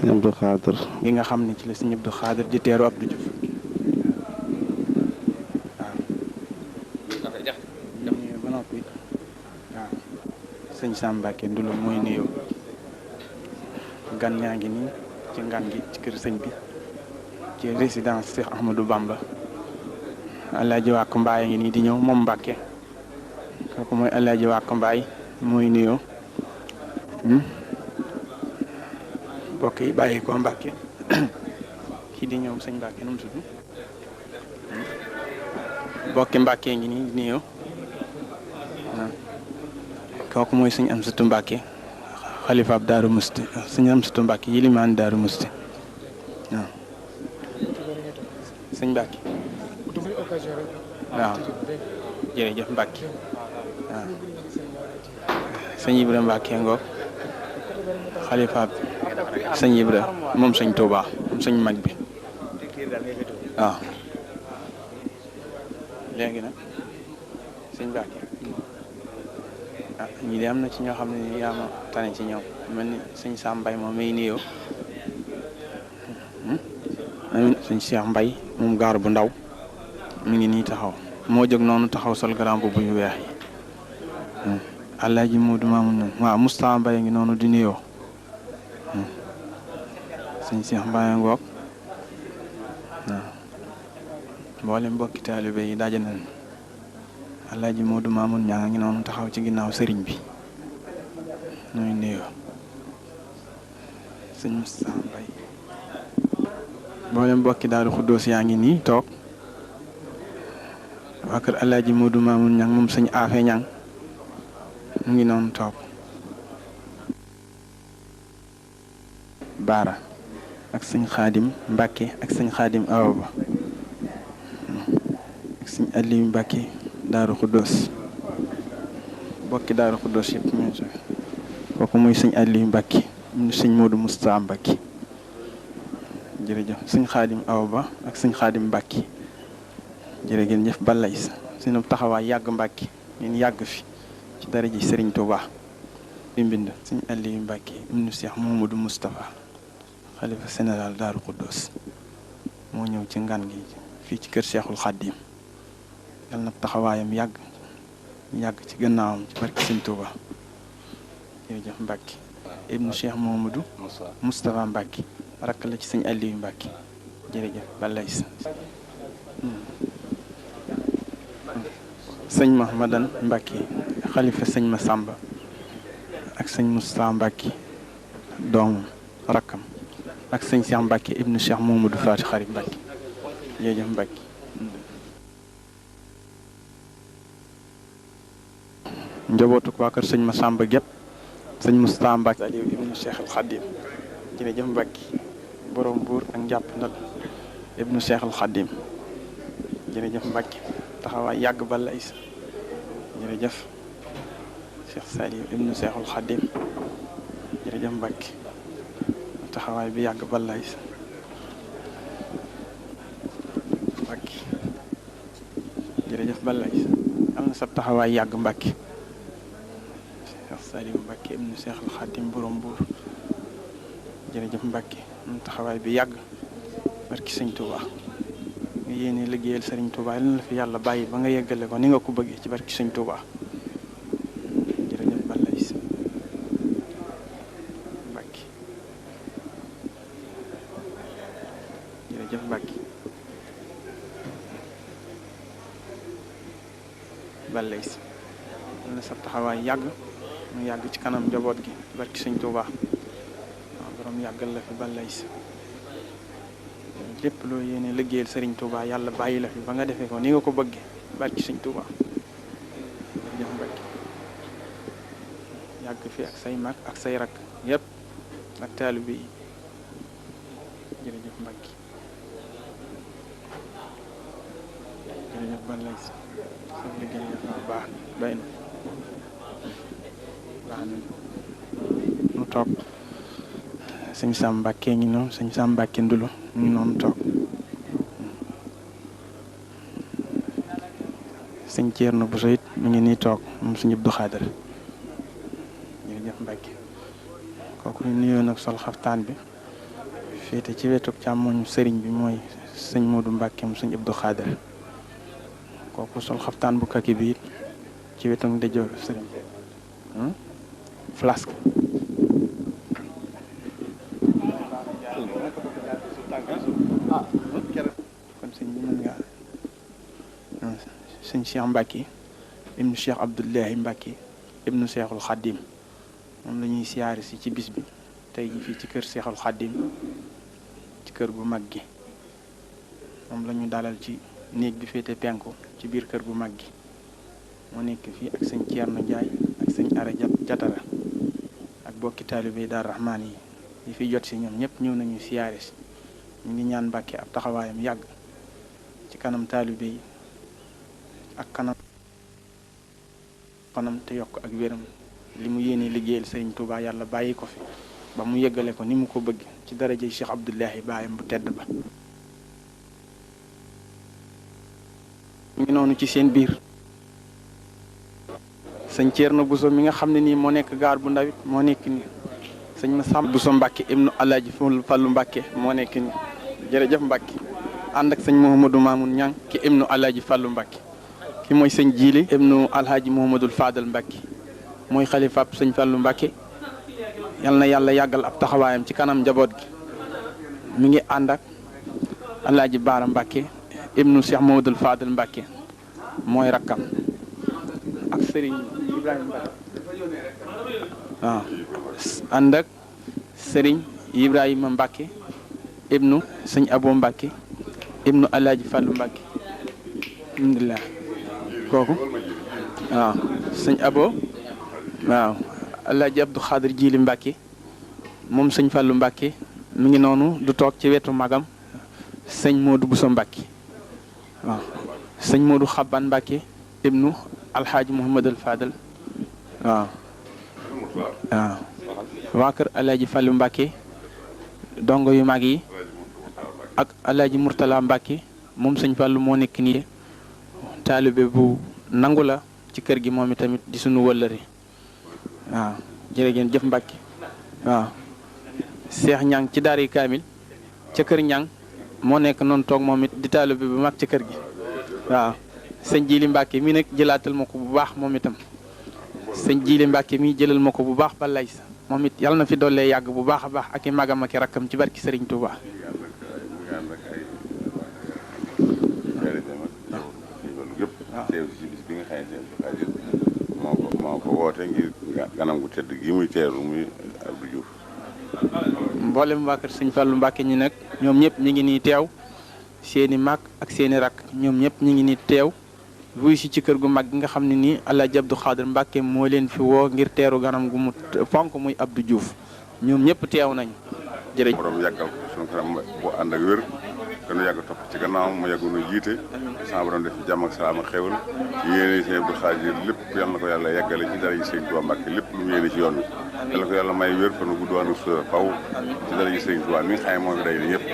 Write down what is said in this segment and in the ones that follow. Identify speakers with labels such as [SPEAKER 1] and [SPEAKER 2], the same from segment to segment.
[SPEAKER 1] sëñ Abdou Khader
[SPEAKER 2] gi nga xam ne ci la sëñ Abdou Khader di teeru Abdou Diouf waaw ñëwee ba noppi waaw sëñ Sam Mbacke Ndoulo mooy nuyoo gan ñaa ngi nii ci ngan gi ci kër sëñ bi ci résidence Cheikh Ahmadou Bamba Alaaji Wàkk Mbaay ngi nii di ñëw moom Mbacke kooku mooy Alaaji Wàkk Mbaay mooy nuyoo mbokk yi bàyyi ko Mbacke kii di ñëw sëñ Mbacke nu mu tudd mbokki Mbacke ngi nii di nuyoo kooku mooy sëñ Amsatu Mbacke xalifaab Daaru Musti sëñ Amsatu Mbacke yilimaan Daaru Musti waaw sëñ Mbacke waaw jërëjëf Mbacke waaw sëñ Ibra Mbacke ngoog xalifaab sëñ Ibra moom sëñ Touba moom sëñ mag bi waaw léegi nag sëñ Mbacke ah ñii de am na ci ñoo xam ne ni yaa ma tane ci ñoom mel ni sëñ Sam Mbaye moom may nuyoo sëñ Cheikh Mbaye moom gaar bu ndaw mi ngi nii taxaw moo jóg noonu taxaw sol garam bu yu weex yi Alaaji Moodu Maamun noonu waaw Moustapha Mbaye ngi noonu di nuyoo sëñ Cheikh Mbaye ngoog waaw mboolem mbokki taalibe yi daje nañ Alaaji Moodu Maamun ñaa ngi noonu taxaw ci ginnaaw sëriñ bi nuy nuyoo sëñ Moustapha Mbaye mboolem mbokki Daaru Xuddoos yaa ngi nii toog waa kër Alaaji Moodu Maamun ñang moom sëñ Afe ñang mu ngi noonu toog Baara ak sëñ Xaadim Mbàkke ak sëñ Xaadim Awa Ba ak sëñ Aliou Mbàkke Daaru Xuddoos bokki Daaru Xuddoos yëpp ñu ngi kooku mooy sëñ Aliou Mbàkke ñu sëñ Moodu Moustapha Mbàkke jërëjëf sëñ Xaadim Awa Ba ak sëñ Xaadim Mbàkke jërëgeen jëf balay sa seen taxawaay yàgg Mbàkke ngeen yàgg fi ci dara ji Sëriñ Tuubaa bi mbind sëñ Aliou Mbàkke ibnu Cheikh Mouhamadou Moustapha xalifa général Daaru Xuddoos moo ñëw ci ngan gi fii ci kër Cheikhul Khadim yal na taxawaayam yàgg ci gannaawam ci barki Sëriñ Tuubaa jërëjëf Mbàkke ibnu Cheikh Mouhamadou Moustapha Mbàkke rakk la ci sëñ Aliou Mbàkke jërëjëf balay sa sëñ Mahmadan Mbàkke xalifa sëñ Masamba ak sëñ Moustapha Mbàkke doomam rakkam ak sëñ Cheikh Mbàkke ibnu Cheikh Mouhamadou Fati Xari Mbàkke jërëjëf Mbàkke njabootu waa kër sëñ Masamba gépp sëñ Moustapha Mbàkke Aliou ibnu Cheikh al Khadim jërëjëf Mbàkke borom buur ak njàpp ndal ibnu Cheikh al Khadim jërëjëf Mbàkke taxawaay yàgg balay sa jërëjëf Cheikh Saliou ibnu Cheikhul Khadim jërëjëf Mbàkke taxawaay bi yàgg balay sa Mbàkke jërëjëf balay sa am na sa taxawaay yàgg Mbàkke Cheikh Saliou Mbàkke ibnu Cheikhul Khadim borom buur jërëjëf Mbàkke am taxawaay bi yàgg barki Sëñ Tuubaa nga yéene liggéeyal Sëriñ Tuubaa yal na la fi yàlla bàyyi ba nga yeggale ko ni nga ko bëggee ci barki Sëñ Tuubaa jërëjëf balay sa Mbàkke jërëjëf Mbàkke balay sa yal na sa taxawaay yàgg mu yàgg ci kanam njaboot gi barki Sëñ Tuubaa waaw borom yàggal la fi balay sa lépp loo yéene liggéeyal Sëriñ Tuubaa yàlla bàyyi la fi ba nga defee ko ni nga ko bëggee barki Sëñ Tuubaa jërëjëf Mbàkke yàgg fi ak say mag ak say rakk yépp ak taalibe yi jërëjëf Mbàkke jërëjëf balay sa sa liggéey dafa baax doy na baax na mu toog sëñ Sam Mbàkke ngi noonu sëñ Sam Mbàkke Ndoulo ñu ngi noonu toog sëñ Thierno Bousso it mi ngi nii toog moom sëñ Abdou Khader jërëjëf Mbàkke kooku ñu nuyoo nag sol xaftaan bi féete ci wetu càmmoñu sëriñ bi mooy sëñ Modou Mbacke mu sëñ Abdou Khader kooku sol xaftaan bu kaki bi ci wetu ndeyjoor sëriñ flasque kon sëñ bi mën ngaa sëñ Cheikh Mbacke ibnu Cheikh Abdoulahi Mbacke ibnu Cheikhul Khadim moom la ñuy siyaare si ci bis bi tey ji fii ci kër Cheikhul Khadim ci kër gu mag gi moom la ñu dalal ci néeg bi féete penku ci biir kër gu mag gi moo nekk fii ak sëñ Thierno Ndiaye ak sëñ Ara Jatara ak bokki taalibe Daar Rahmaan yi fi jot si ñoom ñëpp ñëw nañu siyaare si ñu ngi ñaan Mbàkke ab taxawaayam yàgg ci kanam taalibe yi ak kanam te yokk ak wéram li mu yéene liggéeyal sëriñ Touba yàlla bàyyi ko fi ba mu yeggale ko ni mu ko bëgg ci daraja Cheikh Abdoulahi baayam bu tedd ba ñu ngi noonu ci seen biir sëñ Thierno Bousso mi nga xam ne nii moo nekk gaar bu ndawit moo nekk nii sëñ Massamba Bousso Mbacke ibnu Alaaji Fallu Mbacke moo nekk nii jërëjëf Mbacke ànd ak sëñ Mouhamadou Mamoun Niang ki ibnu Alaaji Fallu Mbacke ki mooy sëñ Jiili ibnu Alhaaji Mouhamadul Fadal Mbacke mooy xalifaab sëñ Fallu Mbacke yal na yàlla yàggal ab taxawaayam ci kanam njaboot gi mi ngi ànd ak Alaaji Baara Mbacke ibnu Cheikh Mouhamadul Fadal Mbacke mooy rakkam ak sëriñ Ibrahima Mbacke waaw ànd ak sëriñ Ibrahima Mbacke ibnu sëñ Abo Mbacke ibnu Alaaji Fallu Mbacke alhamdulilah kooku waaw sëñ Abo waaw Alaaji Abdou Khadir Jili Mbacke moom sëñ Fallu Mbacke mi ngi noonu du toog ci wetu magam sëñ Modou Bousso Mbacke waaw sëñ Modou Xaban Mbacke ibnu Alxaaji Mouhamadul Fadal waaw waaw waa kër Alaaji Fallu Mbacke dongo yu mag yi ak Alaaji Murtala Mbacke moom sëñ Fallu moo nekk nii taalibe bu nangu la ci kër gi moom itamit di sunu wëllëre waaw jërë ngeen jëf Mbacke waaw Cheikh Ñang ci daari kaamil ca kër Ñang moo nekk noonu toog moom it di taalibe bu mag ci kër gi waaw sëñ Jili Mbacke mi nag jëlaatal ma ko bu baax moom itam sëñ Jili Mbacke mi jëlal ma ko bu baax ba lay sa moom it yàlla na fi dollee yàgg bu baax a baax ak i magam ak i rakkam ci barki Serigne Touba.
[SPEAKER 1] moo ko woote ngir ganam gu tedd gi muy teeru muy Abdou Diouf.
[SPEAKER 2] mboolem waa kër sëñ Fallu Mbacke ñi nag ñoom ñëpp ñu ngi nii teew seeni mag ak seeni rakk ñoom ñëpp ñu ngi nii teew wuy si ci kër gu mag gi nga xam ne nii Alaaji Abdou Khadir Mbacke moo leen fi woo ngir teeru ganam gu mu fonk muy Abdou Diouf ñoom ñëpp teew nañu jërëjëf.
[SPEAKER 1] borom yàggal ko sunu kanam bu ànd ak wér gën a yàgg topp ci gannaawam mu yàgg nu jiite sama borom def jàmm ak salaam ak xéwal yéene sëñ Abdou Khadir lépp yal na ko yàlla yàggale ci dara ji sëñ Touba Mbacke lépp lu mu yéene ci yoon wi yal na ko yàlla may wér fa nu gudd ànd ak sutura faw ci dara ji sëñ Touba mi nga xam ne moo fi day ñëpp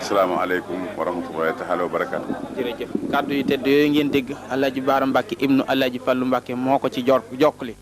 [SPEAKER 1] asalaamaaleykum wa rahmatullahi taala wa barakaatu.
[SPEAKER 2] jërëjëf kàddu yi tedd yooyu ngeen dégg Alaaji Baara Mbacke ibnu Alaaji Fallu Mbacke moo ko ci jokkali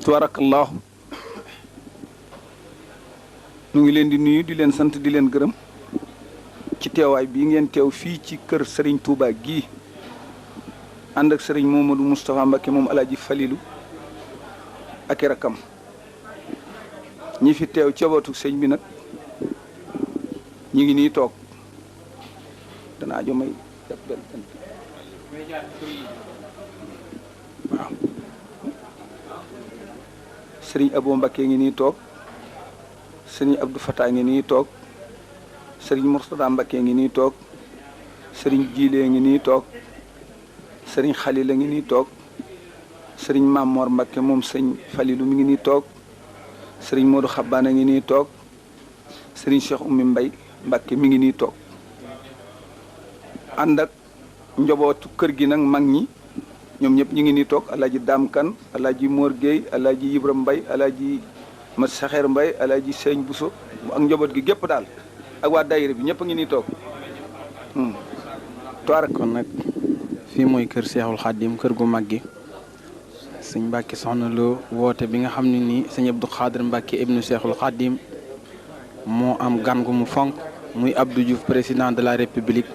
[SPEAKER 3] tabarakallahu ñu ngi leen di nuyu di leen sant di leen gërëm ci teewaay bii ngeen teew fii ci kër Serigne Touba gii ànd ak Serigne Mouhamadou Moustapha Mbacke moom Alaaji Falilu ak i rakkam ñi fi teew cobatu sëñ bi nag ñi ngi nii toog danaa jo may waaw sëriñ Abo Mbacke ngi nii toog sëriñ Abdou Fatah ngi nii toog sëriñ Mourtada Mbacke ngi nii toog sëriñ Jiile ngi nii toog sëriñ Xalil a ngi nii toog sëriñ Mamor Mbakke moom sëñ Falilu mi ngi nii toog sëriñ Modou Xabbaan a ngi nii toog sëriñ Cheikh Oumy Mbay Mbakke mi ngi nii toog ànd ak njobootu kër gi nag mag ñi ñoom ñëpp ñu ngi nii toog alaaji Daam Kan alaaji Mor Gueye alaaji Ibra Mbay alaaji Mat Saxeer Mbay alaaji Sëñ Buso ak njaboot gi gépp daal ak waa daayira bi ñëpp a ngi nii toog
[SPEAKER 2] kon nag fii mooy kër Seexul Xaddim kër gu mag gi sëñ Mbàkke Soxna Lo woote bi nga xam ne nii sëñ Abdou Khadre Mbàkke ibnu Seexul Xaddim moo am gan gu mu fonk muy Abdou Diouf président de la république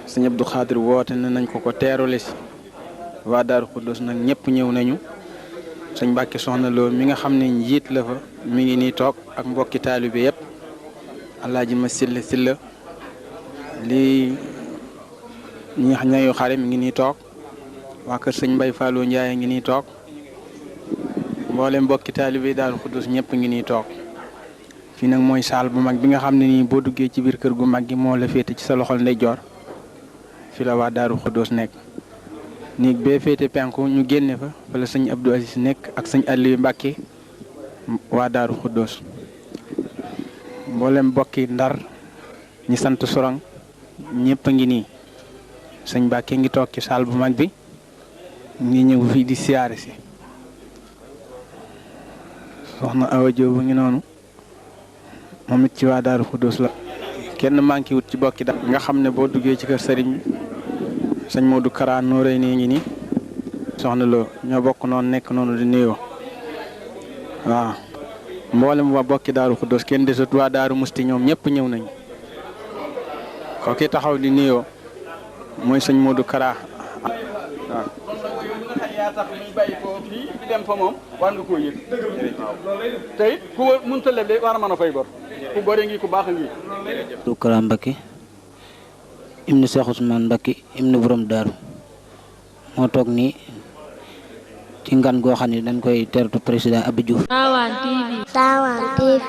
[SPEAKER 2] sëñ Abdou Khadre woote ne nañ ko teerule si waa Daaru Xuddoos nag ñëpp ñëw nañu sëñ Mbàkke Soxna Lo mi nga xam ne njiit la fa mi ngi nii toog ak mbokki taalibe yëpp alaaji ma silla lii ñi ñayu xare mi ngi nii toog waa kër sëñ Mbay Fallou Ndiaye ngi nii toog mboolem mbokki taalibe Daaru Xuddoos ñëpp ngi nii toog fii nag mooy saal bu mag bi nga xam ne nii boo duggee ci biir kër gu mag gi moo la féete ci sa loxol ndeyjoor fi la waa Daaru Xuddoos nekk néeg bee féete penku ñu génne fa wala sëñ Abdou Aziz nekk ak sëñ Aliou Mbàkke waa Daaru Xuddoos mboolem mbokki Ndar ñi sant Sorong ñëpp a ngi nii sëñ Mbàkke ngi toog ci saal bu mag bi ngi ñëw fii di siyaare si soxna Awa Jóob bu ngi noonu moom it ci waa Daaru Xuddoos la kenn manqué wut ci bokki da nga xam ne boo duggee ci kër sëriñ bi sëñ Modou Kara nooree nii ngi nii Soxna Lo ñoo bokk noonu nekk noonu di nuyoo waaw mboolem waa bokki Daaru Xuddoos kenn desut waa Daaru Musti ñoom ñëpp ñëw nañu kooki taxaw di nuyoo mooy sëñ Modou Kara waaw.
[SPEAKER 4] yaa tax muy bàyyi ko fii di dem fa moom war nga koo yëg te it ku mënta leble war a mën a fay bor ku gore ngi ku baax a ngi.
[SPEAKER 5] Modou Kara Mbacké ibnu Cheikh Ousmane Mbacké ibnu borom daaru moo toog nii ci ngan goo xam ne dañ koy tertu président Abdou Diouf.
[SPEAKER 6] Sawan TV.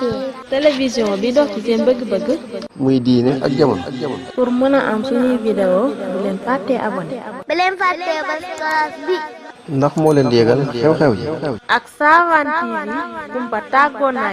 [SPEAKER 6] télévision bi dox ci seen bëgg-bëgg.
[SPEAKER 7] muy diine ak jamono.
[SPEAKER 6] pour mën a am suñuy vidéo bu leen fàttee abonné. bu leen fàttee ba bi.
[SPEAKER 7] ndax moo leen di yëgal xew-xew ji.
[SPEAKER 6] ak Sawan TV kumpa tàggoon naa